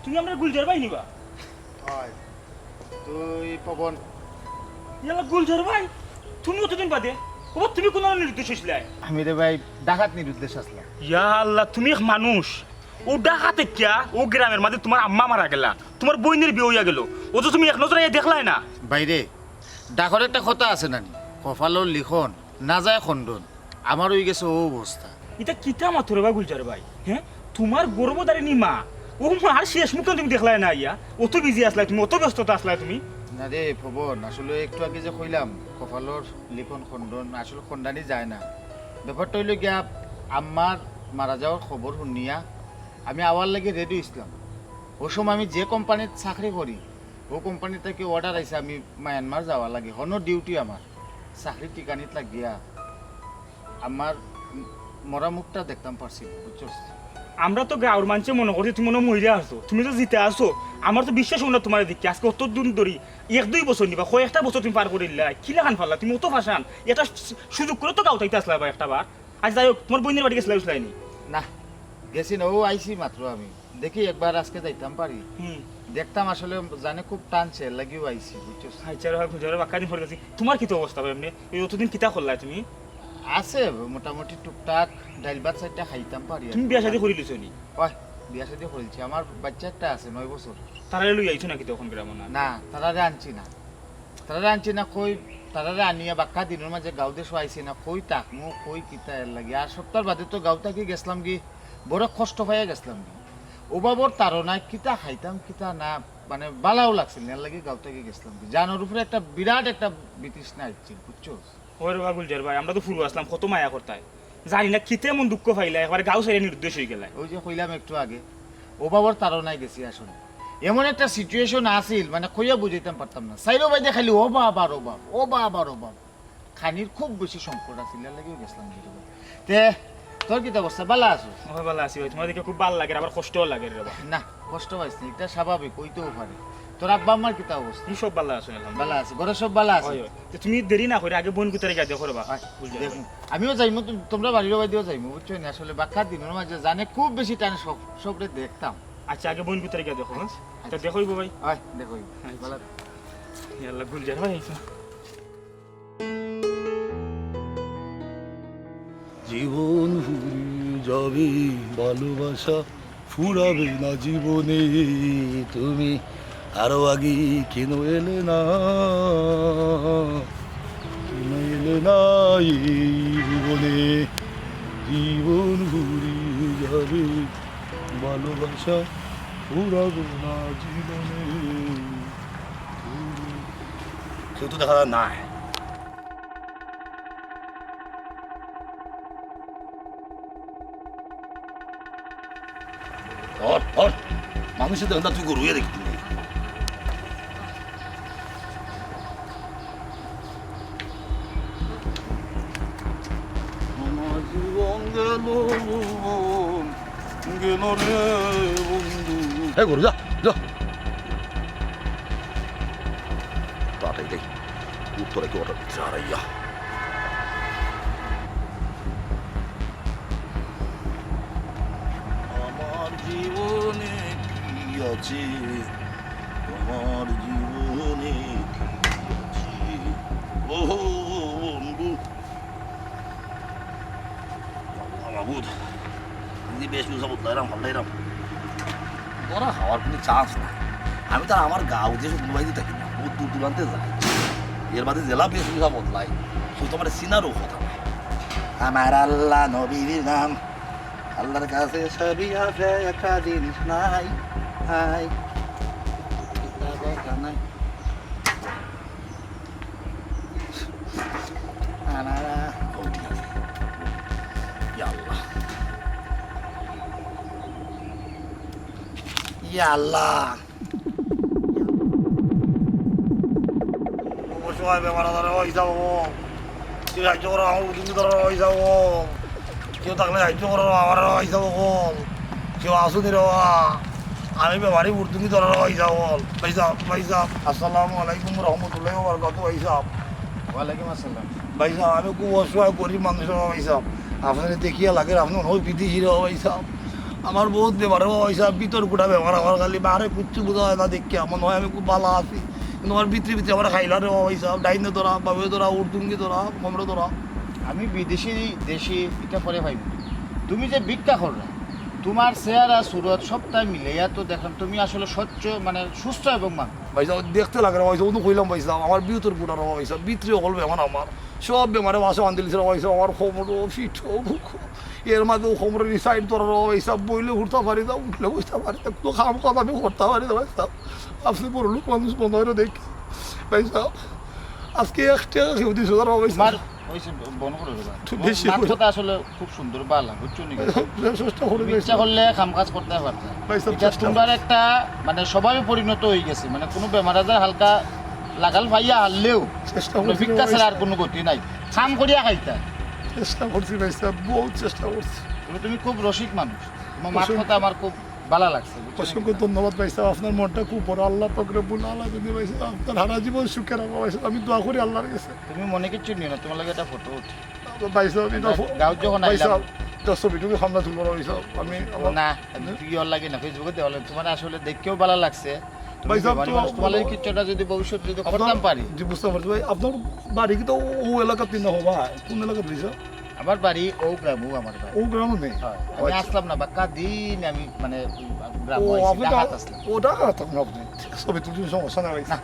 তুমি আমরার গুলজার ভাই নি বা? অয়। তুই পবন। ইয়ালা গুলজার ভাই, তুমি অতদিন বাদে? ওবা তুমি কোন নিরুদ্দেশ আইছলায়? আমি রে ভাই ডাকাত নিরুদ্দেশ আছলাম। ইয়া আল্লাহ, তুমি এক মানুষ। ও ডাকাত কিয়া, ও গ্রামের মাঝে তোমার আম্মা মারা গেলা, তোমার বইনের বিয়া অইয়া গেল, অথচ তুমি এক নজর আইয়া দেখলায় না। ভাইরে, ডাকর একটা কথা আছে নানি, কপালর লিখন, না যায় খণ্ডন। আমার অই গেছে ও অবস্থা। ইতা কিতা মাতো রে বা গুলজার ভাই? হে? তোমার গর্ভধারিণী মা, ও মার শেষ মুখ তুমি দেখলায় না আইয়া? অত busy আছলায় তুমি, অত ব্যস্ততা আছলায় তুমি? না রে পবন, আসলে একটু আগে যে কইলাম, কপালর লিখন খণ্ডন, আসলে খণ্ডানি যায় না। ব্যাপারটা অইলো গিয়া, আম্মার মারা যাওয়ার খবর হুনিয়া আমি আওয়ার লাগি ready অইছলাম। ও সময় আমি যে কোম্পানিত চাকরি করি, ও কোম্পানি থাকি order আইছে আমি মায়ানমার যাওয়া লাগি, হনো duty আমার, চাকরি টিকানিত লাগিয়া আমার ম-, মরা মুখটা দেখতাম পারছি না, বুঝছস? আমরা তো গাঁওর মানষে মনো করছি তুমি মনো মইরা আছো, তুমি তো জিতা আছো। আমার তো বিশ্বাস অয় না তোমারে দেখি, আজকে অত দিন ধরি, এক দুই বছর নি বা, কয়েকটা বছর তুমি পার করিলায়, কিলাখান পারলায়, তুমি অত ফাশান, একটা সু-, সুযোগ করে তো গাঁওত আইতা আছলায় বা একটা বার। আচ্ছা যাই হোক, তোমার বইনের বাড়ি গেছলায়, গেছলায় নি? না, গেছি না, ও আইছি মাত্র আমি। দেখি একবার আজকে যাইতাম পারি। হুম। দেখতাম আসলে জানে খুব টানছে, এর লাগিও আইছি, বুঝছস? আচ্ছা, রে, হয়, খুঁজে বাক্কা দিন পরে গেছি। তোমার কিতা অবস্থা ভাই এমনে? এই অতদিন কিতা করলায় তুমি? আছে মোটামুটি টুকটাক ডাইল ভাত চাইরটা খাইতাম পারি আর তুমি কি। বিয়া শাদী করিলিছো নি? ওই, বিয়া শাদী করিলছি। আমার বাচ্চা একটা আছে, নয় বছর। তারারে লই আইছো নাকি তখন গ্রামো না? না, তারারে আনছি না। তারারে আনছি না কই, তারারে আনিয়া বাক্কা দিনর মাঝে গাঁও দেশো আইছি না, কই থাকমু, কই কিতা এর লাগি। আর সপ্তাহ বাদে তো গাঁও থাকি গেছলাম কি, বড় কষ্ট পাইয়া গেছলাম কি। অভাবর তাড়নায় কিতা খাইতাম, কিতা না, মানে, বালাও লাগছিল না, এর লাগি গাঁও থাকি গেছলাম কি। জানর উপরে একটা বিরাট একটা বিতৃষ্ণা আইছিল, বুঝছো? ওরে বা গুলজার ভাই, আমরা তো ফুরু আছলাম, কত মায়া করতায়। জানি না কিতা এমন দুঃখ পাইলা, একবারে গাউ ছাড়িয়া নিরুদ্দেশ অইগেলায়। ওই যে কইলাম একটু আগে, অভাবর তাড়নায় গেছি আসলে। এমন একটা situation আছিল, মানে কইয়া বুঝাইতাম পারতাম না। চাইরোবায়দি খালি অভাব আর অভাব, অভাব আর অভাব। খানির খুব বেশি সংকট আছিল, এর লাগিও গেছিলাম গিরবায়। তে, তোর কিতা অবস্থা? ভালা আছো? অয় ভালা আছি ভাই, তুমারে দেখিয়া খুব ভালা লাগের, আবার কষ্টও লাগের রে বা। না, কষ্ট পাইস না, ইটা স্বাভাবিক, অইতেও পারে। তোর আব্বা আম্মার কিতা অবস্থা? ই সব ভালা আছইন, আলহামদুলিল্লাহ। ভালা আছে, ঘরর সব ভালা আছে? অয়, অয়। তে তুমি দেরি না করিয়া আগে বইনগুতারে গিয়া দেখো রে বা। আয়, বুঝলে? দেখমু। আমিও যাইমু, তুম-, তুমরার বাড়ির বায়দিও যাইমু, বুঝছো নি? আসলে বাক্কা দিনর মাঝে জানে খুব বেশি টানে সব, সবরে দেখতাম। আচ্ছা, আগে বইনগুতারে গিয়া দেখো, হ্যাঁ? আচ্ছা। তা দেখো অইবো ভাই। অয়, দেখো অইবো। আচ্ছা। ভালা থাকো। ইয়া আল্লাহ, গুলজার ভাই। জীবন ফুরিয়ে যাবে, ভালোবাসা ফুরাবে না জীবনে। তুমি আরো আগে কেন এলে না, কেন এলে না এই ভুবনে? জীবন ফুরিয়ে যাবে, ভালোবাসা ফুরাবে না জীবনে। কেউ তো দেখা যায় না। ধর, ধর। মানুষে দেখেন না, তুই গরু হয়ে দেখি তুমি। আমার জীবন গেল, গেল রে বন্ধু। এ গরু, যা, যা। তাড়াতাড়ি যাই। উত্তরে কি ওটা ভিতরে হারাইয়া। আমার জীবনে কি আছে? আমার জীবনে কি আছে? ও বন্ধু, আল্লাহ মাবুদ, যদি বেশভূষা বদলাইলাম, পাল্টাইলাম, ধরা খাওয়ার কোনো চান্স নাই। আমি তো আমার গাঁও যে কোনো বাড়িতে থাকি না, বহুত দূর দূরান্তে যাই, এর বাদে জেলা বেশভূষা বদলাই, কেউ তো আমার চিনারও কথা নাই। আমার আল্লাহ নবীর নাম, আল্লাহর কাছে সবই আছে, একটা জিনিস নাই, নাই, কথা নাই। আনারা। ইয়া আল্লাহ। ইয়া আল্লাহ। অবশ্যই বেমার আজারে অইসা হবো। তুই রাজ্য করো, আমার উদ্যোগী ধরো অইসা হবো। কেউ থাকলে সাহায্য করো, আমার হিসাব কল। কেউ আসুনি রে বাবা। আমি বেমারি ভর্তুকি ধরার হিসাব কল। ভাই সাহেব, ভাই সাহেব, আসসালামু আলাইকুম রহমতুল্লাহি ওয়া বারাকাতুহু, ভাই সাহেব। ওয়ালাইকুম আসসালাম। ভাই সাহেব, আমি খুব অসহায় গরিব মানুষ রে বাবা, ভাই সাহেব। আপনারে দেখিয়া লাগে, আপনি মনে হয় বিদেশি রে বাবা, ভাই সাহেব। আমার বহুত বেমার রে বাবা, ভাই সাহেব, ভিতর গুটা বেমার, আমার খালি বারে কিচ্ছু বুঝা যায় না দেখিয়া, মনে হয় আমি খুব ভালা আছি। কিন্তু আমার ভিতরে ভিতরে আমার খাইলা রে বাবা, ভাই সাহেব, ডাইনে ধরা, বামে ধরা, উর্দুঙ্গি ধরা, কোমরে ধরা। আমি বিদেশি, দেশি, ইটা পরে পাইমু। তুমি যে ভিক্ষা কররায়, তুমার চেহারা, সুরত, সবটা মিলাইয়া তো দেখলাম তুমি আসলে স্বচ্ছ, মানে, সুস্থ এবং মানুষ। ভাই সাহেব, দেখতে লাগে রে ভাই সাহেব, অনো কইলাম ভাই সাহেব, আমার ভিতর গুটা রে ভাই সাহেব, ভিতরে অকল বেমার আমার, সব বেমারে বাসা বান্ধিলিছে রে ভাই সাহেব, আমার কোমরও, পিঠও, বুকও, এর মাঝে কোমরের ই সাইড ধরা রে ভাই সাহেব, বইলে উঠতা পারি না, উঠলে বইতা পারি না, কোনো কাম কাজ আমি করতা পারি না ভাই সাহেব। আপনি বড় লোক মানুষ মনে হয় রে দেখি ভাই সাহেব, আজকে এক টেকা কেউ দিছে না রে ভাই সাহেব। ওই যে বন্ধ করে দেবা। একটু বেশি মাত করে। কথা আসলে খুব সুন্দর, ভালা, বুঝছো নি? চেষ্টা করি ভাই ইচ্ছা সাহেব। করলে কাম কাজ করতে পারতা। ভাই সাহেব, ইটা চেষ্টা তুমরার করছি। একটা, মানে, স্বভাবে পরিণত হয়ে গেছে, মানে, কোনো বেমার আজার হালকা লাগাল পাইয়া হারলেও চেষ্টা কোনো করছি ভিক্ষা ভাই ছাড়া আর সাহেব। কোনো গতি নাই। কাম করিয়া খাইতা। চেষ্টা করছি ভাই সাহেব, বহুত চেষ্টা করছি। তুমি, তুমি খুব রসিক মানুষ, তোমার মাত অসংখ্য কথা আমার খুব ভালা লাগছে, বুঝছো নি? অসংখ্য ধন্যবাদ ভাই সাহেব, আপনার মনটা খুব বড়। আল্লাহ পাক রব্বুল আলামিন ভাই সাহেব, আপনার সারা জীবন সুখে রাখবো ভাই সাহেব, আমি দোয়া করি আল্লাহর কাছে। তুমি মনে কিচ্ছু নিও না, তোমার লগে একটা ফটো উঠি। ভাই সাহেব, এটা আমরা ফো-, গাঁও যখন ভাই আইলাম। সাহেব, এটা ছবি টবি সামনে তুলবো না ভাই সাহেব, আমি আমার না, আমি ভিডিও লাগে না, Facebook-এ দেওয়া লাগে। তোমার আসলে দেখতেও ভালা লাগছে। তুমি ভাই সাহেব, বেমারি তো মানুষ, তোমার লগে কিচ্ছু একটা যদি ভবিষ্যতে যদি আপনার করতাম পারি। জি, বুঝতে পারছি ভাই, আপনার বাড়ি কি তো ও এলাকাতে না হবা? কোন এলাকাতে ভাই সাহেব? আমার বাড়ি ও গ্রামও আমার বাড়ি। ও গ্রামও নেই? হ্যাঁ, আমি আচ্ছা। আসলাম না, বাক্কা দিন আমি মানে ওই গ্রামও ও, আইছি, আপনি ঢাকাত তো, আসলাম। ও ঢাকা থাকেন আপনি। ছবি তুলতে সমস্যা নাই ভাই। না।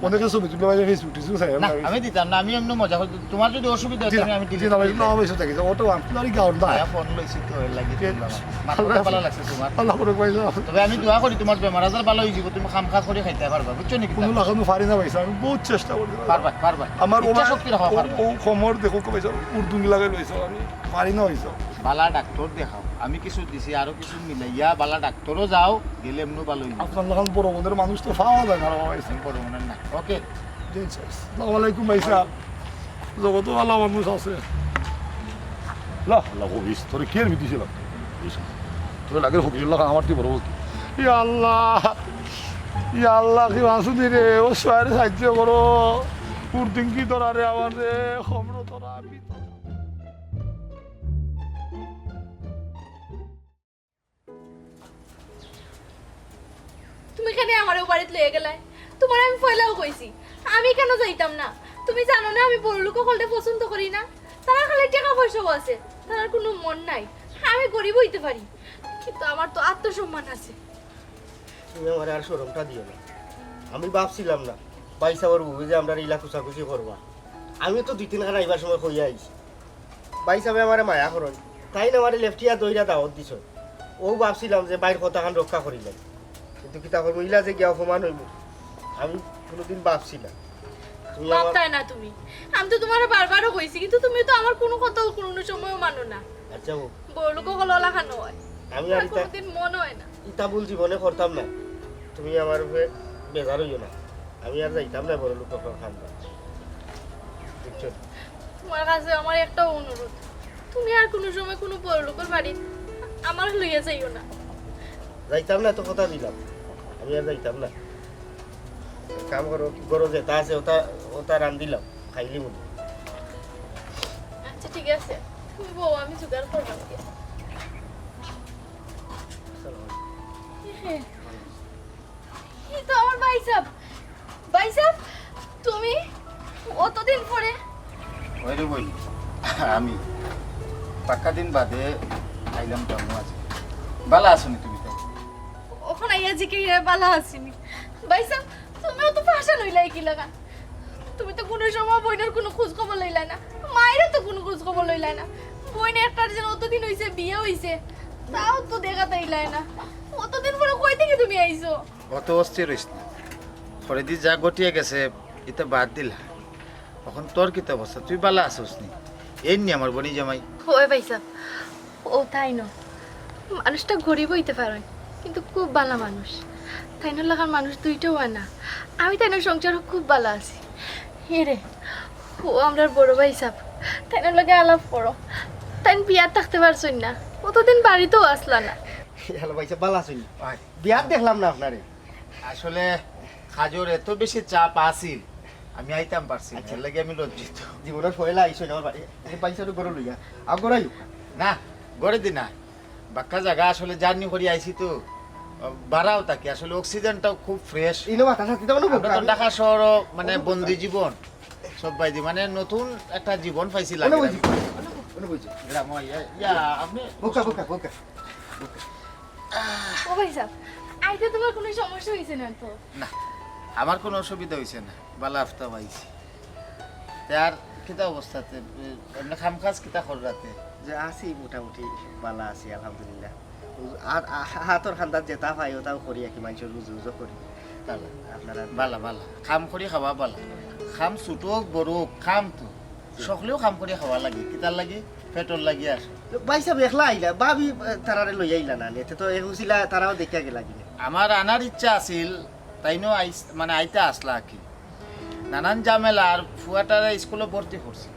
অনেকে ছবি তুলে বাইরে Facebook টিসবুক চাই না। আমি দিতাম না, আমি এমনি মজা করি। তোমার যদি অসুবিধা হয়, জি না, আমি জি delete না ভাই, করে না, দিলাম। ভাই, সেটা কি? অটো আম-, তোমার কি গাউন না? ভাইয়া ফোন লইছি তো, এর লাগি এ, তুললাম। মাথাটা ভালা লাগছে তোমার। আল্লাহ করে ভাই সাহেব। তবে আমি দোয়া করি তোমার বেমার আজার ভালা হয়ে যাবো, তুমি কাম কাজ করে খাইতে পারবা, বুঝছো নি? কোনো লাগানো পারি না ভাই সাহেব, আমি বহুত চেষ্টা করি। পারবা, পারবা। আমার ইচ্ছা ওমা-, শক্তি রাখো, ও, পারবা। ও কোমর দেখো ভাই সাহেব, উর্দুঙ্গি লাগাই লইছো, আমি পারি না হইছো। বালা ডাক্তার দেখাও, আমি কিছু দিছি, আরো কিছু মিলাইয়া বালা ডাক্তারও যাও, গেলে এমনি ভালো হইবে। আপনার লাখান বড় মনের মানুষ তো পাওয়া যায় না রে ভাই সাহেব। বড় মনের না, ওকে। জি, স্যার। আসসালামু আলাইকুম ভাই সাহেব। জগতো ভালা মানুষ আছে। লা, লা, অফিস, তোরে কে আমি দিছিলাম? অফিস। তোরে লাগে অফিস, লা, আমার তুই বড় কি? ইয়া আল্লাহ, ইয়া আল্লাহ, কি মাসুদি রে, ও সোয়ারে সাহায্য করো। উর্দিন কি তোরা রে, আমার রে, খবর তোরা, আমি তো তুমি কেনে আমারে ও বাড়িত লইয়া গেলায়? তোমারে আমি পয়লাও কইছি, আমি কেনে যাইতাম না? তুমি জানো না আমি বড় লোক অকলরে পছন্দ করি না? তারার খালি টেকা পয়সাও আছে, তারার কোনো মন নাই। আমি গরিব হইতে পারি, কিন্তু আমার তো আত্মসম্মান আছে। তুমি আমারে আর শরমটা দিও না। আমি ভাবছিলাম না ভাই সাহেবর বউ যে আমরারে ইলা কুচাকুচি করবা। আমি তো দুই তিনখান আইবার সময় কইয়া আইছি। ভাই সাহেবে আমারে মায়া করইন, তাইন আমারে লেফটিয়া দইরা দাওয়াত দিছইন। ও ভাবছিলাম যে ভাইর কথাখান রক্ষা করিলাই, কিন্তু কিতা করবো, ইলা যে গিয়া অপমান হইব, আমি কোনোদিন ভাবছি না। তুমি আমার ভাবতায় না তুমি, আমি তো তোমারে বারবারও কইছি, কিন্তু তুমি তো আমার কোনো কথাও কোনো সময়ও মানো না। আচ্ছা বউ, বড় লোক অকল অলাখান হয়। আমি আর আমার ইতা কোনোদিন মনে হয় না। ইতা ভুল জীবনে করতাম না। তুমি আমার উপরে বেজার হইও না। আমি আর যাইতাম না বড় লোক অকলর খান্দাত। বুঝছো? তোমার কাছে আমার একটাও অনুরোধ, তুমি আর কোনো সময় কোনো বড় লোকর বাড়ি আমার লইয়া যাইও না। যাইতাম না তো কথা দিলাম, আমি আর যাইতাম না। কাম করো, ঘরো যেটা আছে ওটা, ওটা রান্দিলাম, খাইলি মনে। আচ্ছা ঠিক আছে, তুমি বউ, আমি জোগাড় করলাম গিয়া। চলো। এ তো আমার ভাই সাহেব। ভাই সাহেব, তুমি অতদিন পরে? ওই রে বই, আমি পাক্কা দিন বাদে আইলাম তো আজ। বালা আছো নি তুমি তো? অখন আইয়া জিকাইরায় বালা আছি নি। ভাই সাহেব, তুমিও তো ফাশান অইলায় কিলাখান? তুমি তো কোনো সময় বইনর কোনো খোঁজ খবর লইলায় না, মাইরও তো কোনো খোঁজ খবর লইলায় না। বইন একটার যেন অতদিন হইছে বিয়া হইছে, তাও তো দেখা তাইলায় না। অতদিন পরে কই থাকি তুমি আইছো? অত অস্থির হইস না। পরেদি যা ঘটিয়া গেছে, ইতা বাদ দিলা। অখন তোর কিতা অবস্থা? তুই বালা আছস নি? এই নি আমার বনি জামাই। ওই ভাই সাহেব, ও তাইন। মানুষটা গরিব হইতে পারে, কিন্তু খুব বালা মানুষ। তাইনর লাখান মানুষ দুইটাও হয় না। আমি তাইনর সংসারও খুব বালা আছি। এরে, ও আমরার বড় ভাই সাহেব, তাইনর লগে আলাপ করো। তাইন বিয়াত থাকতে পারছইন না, অতদিন বাড়িতেও আসলা না। হ্যালো ভাই সাহেব, বালা আছইন? বিয়াত দেখলাম না আপনারে। আসলে কাজর এত বেশি চাপ আছিল, আমি আইতাম পারছি না, আচ্ছা। এর লাগি আমি লজ্জিত। জীবনর পয়লা আইছইন আমার বাড়ি, এই পয়সাটা গরু লইয়া, আও গড়াই। না, গড়ে দি না, বাক্কা জাগা আসলে জার্নি করি আইছি তো, বাড়াও তাকে, আসলে অক্সিজেনটাও খুব ফ্রেশ। ইনো বাতাস আছে, তখন আমরা তো ঢাকা শহরও মানে বন্দি জীবন, সব বাইদি মানে নতুন একটা জীবন পাইছি লাগে। গ্রাম, ইয়া, ইয়া, আপনি বোকা, বোকা, বোকা। ও ভাই সাহেব, আইতে তোমার কোনো সমস্যা হইছে না তো? না, আমার কোনো অসুবিধা হইছে না, বালা আফতাব আইছি। তে আর কিতা অবস্থাতে, এমনি কাম কাজ কিতা কর রাতে? যে আছি মোটামুটি বালা আছি, আলহামদুলিল্লাহ। আর আ-, হাতর খান্দাত যেটা পাই ওটাও করি আর কি, মানুষের রুজি রুজো করি। বালা। আপনারা বালা, বালা। কাম করি খাওয়া বালা। কাম ছোট হোক, বড় হোক, কাম তো। সকলেও কাম করি খাওয়া লাগে। কিতার লাগি? পেটর লাগি আর। তো ভাই সাহেব একলা আইলা, ভাবি, আহ, তারারে লই আইলা না, এতে তো এ হুসিলা তারাও দেখিয়া গেলা কিনা? আমার আনার ইচ্ছা আছিল, তাইনও আইস-, মানে আইতা আসলা আর কি। নানান ঝামেলা আর ফুয়াটারে স্কুলো ভর্তি করছি।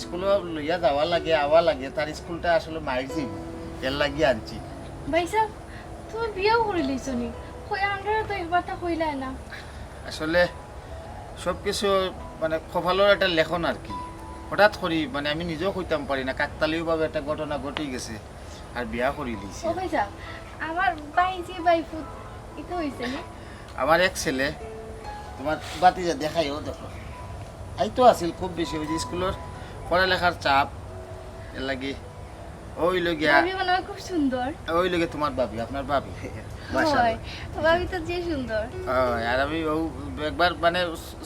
স্কুলো লইয়া যাওয়া লাগে, আওয়া লাগে, তার স্কুলটা আসলে মাইর যাইব, এর লাগি আনছি। ভাই সাহেব, তুমি বিয়াও করি লইছো নি? কই, আমরা তো একবার তা কইলাই না। আসলে সব কিছু মানে কপালর একটা লেখন আর কি। হঠাৎ করি মানে আমি নিজেও কইতাম পারি না, কাকতালীয়ভাবে একটা ঘটনা ঘটি গেছে, আর বিয়া করি লইছি। ও ভাই সাহেব, আমার ভাইজি ভাইফুত ইতা হইছে নি? আমার এক ছেলে, তোমার ভাতিজা দেখাইও দেখো। আইতো আছিল খুব বেশি, ওই যে স্কুলর পড়ালেখার চাপ, এর লাগি ওই লগিয়া, ভাবি মনে হয় খুব সুন্দর। ওই লগে তোমার ভাবি, আপনার ভাবি। হয়, ভাবি তো যে সুন্দর। ওই, আর আমি ও একবার মানে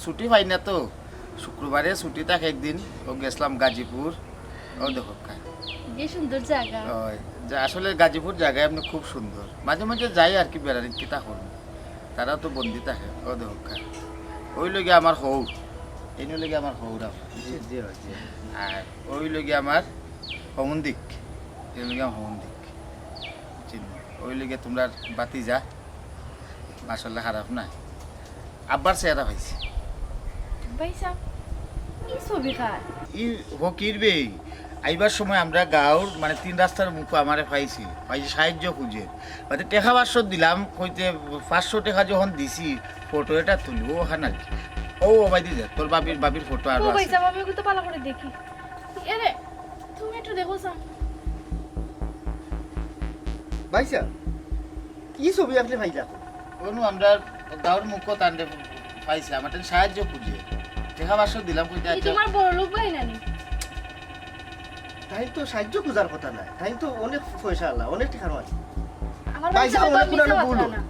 ছুটি পাই না তো, শুক্রবারে ছুটি থাকে একদিন, ও গেছিলাম গাজীপুর। ও দেখো কা। যে সুন্দর জায়গা। ওই, যে আসলে গাজীপুর জায়গা এমনি খুব সুন্দর, মাঝে মাঝে যাই আর কি বেড়ানি, কিতা করবো, তারা তো বন্দি থাকে। ও দেখো কা, ওই লগে আমার হৌর, এই লগে আমার হৌর আমার। জি জি জি। আর ওই লগে আমার হমন্দিক, এই লগে আমার হমন্দিক, চিনো? ওই লগে তোমরা বাতি যা, মাসাল্লাহ খারাপ না, আব্বার চেহারা পাইছি। ভাই সাহেব, এই ছবি কার? ই ফকির বে, আইবার সময় আমরা গাঁওর মানে তিন রাস্তার মুখো আমারে পাইছে, পাইছে সাহায্য খুঁজে, মানে টেকা পাঁচশো দিলাম কইতে, পাঁচশো টেকা যখন দিছি ফটো এটা তুলি, ও ওখানে আর কি। ও, ও ভাই দিদি, তোর বাবির, বাবির ফটো আর ও ভাই আছে। সাহেব, আমি ওকে তো ভালো করে দেখি। এরে, তুমি একটু দেখো সাম। ভাই সাহেব, কি ছবি আপনি পাইলা? অনু, আমরা গাঁওর মুখো তান্ডে পাইছে, আমার তাই সাহায্য খুঁজে, টেকা পাঁচশো দিলাম কইতে। এই আচ্ছা। তোমার বড় লোক ভাই নানি? তাই তো সাহায্য খোঁজার কথা না, তাই তো অনেক পয়সা আলা, অনেক টেকার মালিক। আমার ভাই ভাই সাহেব, সাহেব ওনার তো কোনো মিছা ভুল মাতরা হয়। না।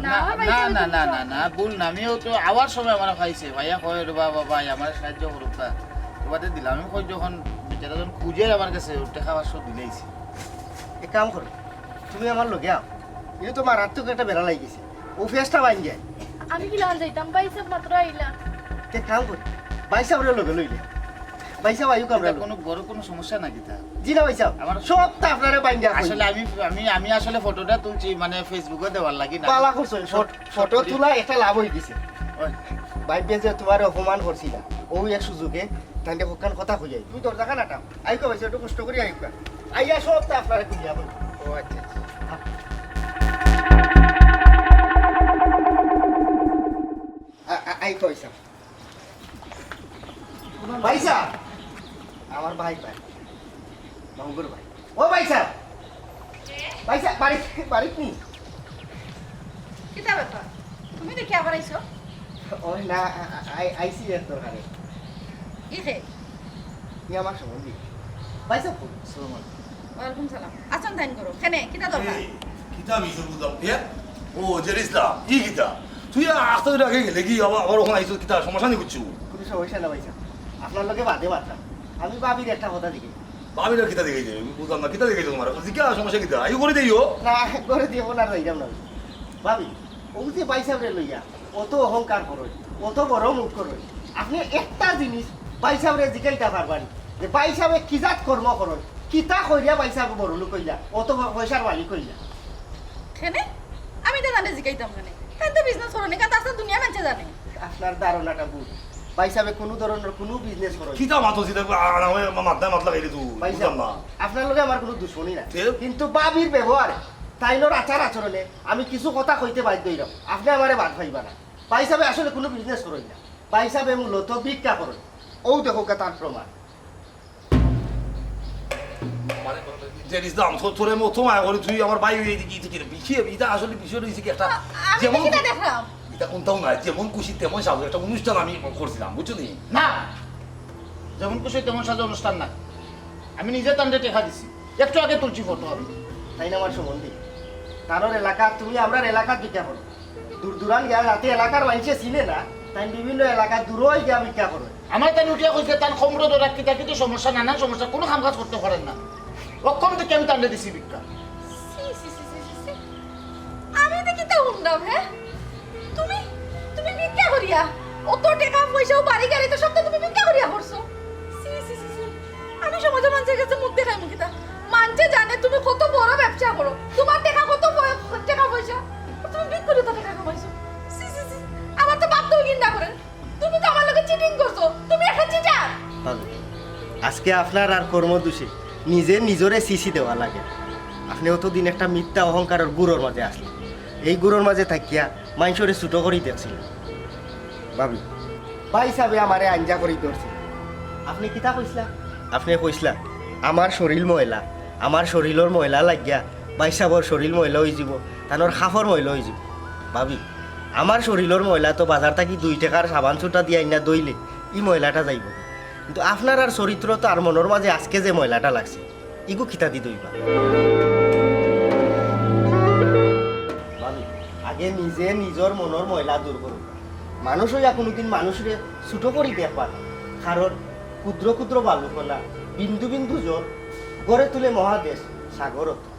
না, না, আমার ভাই না, সাহেব না, তো না, মিছা না, না, ভুল না, আমিও তো আওয়ার সময় আমার পাইছে, ভাইয়া কয়, "রে বাবা, ভাই, আমার সাহায্য করুক না।" তোমাদের দিলাম, আমি কই যখন বেচারা যখন খুঁজে আমার কাছে টেকা পাঁচশো দিলাইছি। এক কাম করো, তুমি আমার লগে আও। এই তো মারাত্মক একটা বেড়া লাগিছে, ও ফেসটা বাইন যায়। আমি কি লাল যাইতাম? ভাই সাহেব মাত্র আইলা। এক কাম করো, ভাই সাহেবরে লগে লইলে। ভাই সাহেব, আইউক আমরা এটা লগে। কোনো বড় কোনো সমস্যা না কিতা? জি না ভাই সাহেব, আমার সব তো আপনারে বাইন যায়। আসলে আমি, আমি, আমি আসলে ফটোটা তুলছি মানে Facebook-এ দেওয়ার লাগি না। পালা করছো, ফটো, ফটো তোলা একটা লাভ হয়ে গেছে। ওই, ভাইবে যে তোমার অপমান করছি না, ও এক সুযোগে তাইলে হকান কথা কই যাই। তুমি দরজা খান আটাও, আইউক ভাই সাহেব, একটু কষ্ট করি আইউক। আইয়া সব তো আপনারে খুলিয়া বলি। ও আচ্ছা, আচ্ছা। আ-, আ-, আইউক ভাই সাহেব। ভাই সাহেব, আমার ভাই ভাই, মামুগুর ভাই। ও ভাই সাহেব, ভাই সাহেব, বাড়ি, বাড়িত নি? কিতা ব্যাপার? তুমি দেখি আবার আইছো? ও না, আ-, আ-, আই-, আইছি এক দরকারে। ই কে? ই আমার সম্বন্ধী। ভাই সাহেব, কই? আসসালামু আলাইকুম। ওয়ালাইকুম সালাম। আছইন তাইন ঘরো। কেনে? কিতা দরকার? এই, কিতা বিষয় বুঝলাম? এ? ও, জের ইসলাম, ই কিতা? তুই আস্তে করে আগে গেলে কি আবার, আবার ওখানে আইছো কিতা? সমস্যা নেই কিচ্ছু? কোনো সমস্যা না ভাই সাহেব, আপনার লগে বাদে মাততাম। আমি ভাবির একটা কথা দেখি। ভাবির আর কিতা দেখে যাবে? বুঝলাম না, কিতা দেখে তোমার? জিজ্ঞাসা সমস্যা কিতা? আইও করে দিও। না, করে দিয়ে ওনার যাইতাম না। ভাবি, ও যে ভাই সাহেবরে লইয়া অত অহংকার করইন, অত বড় মুখ করইন, আপনি একটা জিনিস ভাই সাহেবরে জিকাইতা পারবা নি যে ভাই সাহেবে কি জাত কর্ম করইন, কিতা করিয়া ভাই সাহেব বড় লোক হইলা, অত পয়সার মালিক হইলা? কেনে? আমি তো জানে জিকাইতাম কেনে? তাই তো বিজনেস করো নি, কারণ আস্তা দুনিয়া মানছে জানে। আপনার ধারণাটা ভুল। ভাই সাহেবে কোনো ধরনের কোনো বিজনেস করইন না। কিতা মাতো জিতা? আর আমার মাথা মাত লাগাইলে তুই। ভাই বুঝলাম সাহেব, না। আপনার লগে আমার কোনো দুশমনী নাই, তে? কিন্তু ভাবির ব্যবহারে, তাইনর আচার আচরণে আমি কিছু কথা কইতে বাধ্য হইলাম। আপনি আমারে বাদ পাইবা না। ভাই সাহেবে আসলে কোনো বিজনেস করইন না। ভাই সাহেবে মূলত ভিক্ষা করইন। ও দেখো কা তার প্রমাণ। মানে, জের ইসলাম, তো-, তোরে মতো মায়া করি, তুই আমার ভাই হয়ে দেখি, দেখি, দেখি, এটা আসলে বিষয় রয়েছে কি একটা, আমি যেমন কিতা দেখলাম? এটা কোনটাও নাই, যেমন খুশি তেমন সাজো, একটা অনুষ্ঠান আমি করছিলাম, বুঝছো নি? না, যেমন খুশি তেমন সাজো অনুষ্ঠান না। আমি নিজে তান্ডে টেকা দিছি, একটু আগে তুলছি ফটো আমি। তাইন আমার সম্বন্ধী, তানর এলাকা, তুমি আমরার এলাকাত ভিক্ষা করো। দূর দূরান গিয়া যাতে এলাকার মাইনষে চিনে না, তাইন বিভিন্ন এলাকাত দূরই গিয়া ভিক্ষা করো। আমার তাইন উঠিয়া কইছে, তান কমরো ধরা কিতা কিতা সমস্যা, নানান সমস্যা, কোনো কাম কাজ করতে পারেন না। অক্ষম থেকে আমি তান্ডে দিছি ভিক্ষা। ছি, ছি, ছি, ছি, ছি, ছি। আমি তো কিতা শুনলাম, হ্যাঁ? তুমি, তুমি ভিক্ষা করিয়া, অত টেকা পয়সা ও বাড়ি গাড়ি তো সব তো তুমি ভিক্ষা করিয়া করছো। ছি, ছি, ছি, ছি। আমি সমাজে মানষর কাছে মুখ দেখাইমু কিতা? মানষে জানে তুমি কত বড় ব্যবসা করো, তোমার টেকা কত পয়-, টেকা পয়সা, তুমি ভিক করিয়া তো টেকা কামাইছো। ছি, ছি, ছি। আমার তো বাপ তো ঘিন্না করে। তুমি তো আমার লগে চিটিং করছো, তুমি একটা চিটার। ভাবি, আজকে আপনার আর কর্মদোষে নিজে নিজরে সিসি দেওয়া লাগে। আপনি অতদিন একটা মিথ্যা অহংকারর গুরুর মাঝে আসলেন, এই গুরুর মাঝে থাকিয়া মাইনষরে ছোট করি দেখছিলেন। ভাবি, ভাই সাহেবে আমারে আঞ্জা করি ধরছিল। আপনি কিতা কইছিলা? আপনি কইছিলা, "আমার শরীর ময়লা, আমার শরীরর ময়লা লাগিয়া ভাই সাহেবর শরীর ময়লা হয়ে যাব, তানর কাপড় ময়লা হয়ে যাব।" ভাবি, আমার শরীরর ময়লা তো বাজার থাকি দুই টেকার সাবান ছুটা দিয়া আইনা ধইলে ই ময়লাটা যাইব, কিন্তু আপনার আর চরিত্র তো আর মনর মাঝে আজকে যে ময়লাটা লাগছে, ইগু কিতা দি ধইবা? ভাবি, আগে নিজে নিজর মনর ময়লা দূর করো। মানুষ অইয়া কুনুদিন মানুষরে ছোট করি দেখবা না। কারণ ক্ষুদ্র ক্ষুদ্র বালুকণা, বিন্দু বিন্দু জল, গড়ে তুলে মহাদেশ, সাগরত।